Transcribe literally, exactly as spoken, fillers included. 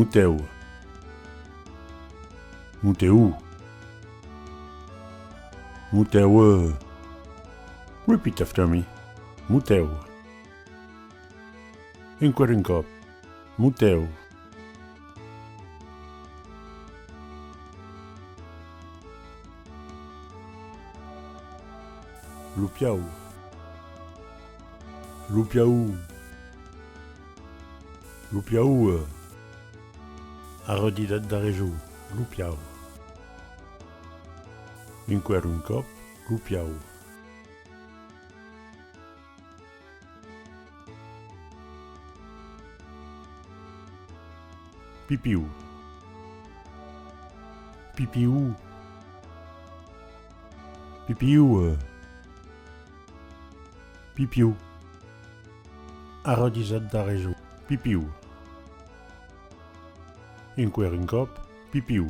Motèu. Motèu. Motèu. Repeat after me. Motèu. Enqüèra un còp. Motèu. Lo piau. Lo piau. Lo piau. Arrodisatz darrèr jo. Lo piau. Enqüèra un còp. Lo piau. Pipiu. Pipiu. Pipiu. Pipiu. Arrodisatz darrèr jo. Pipiu. Enqüèra un còp. Pipiu.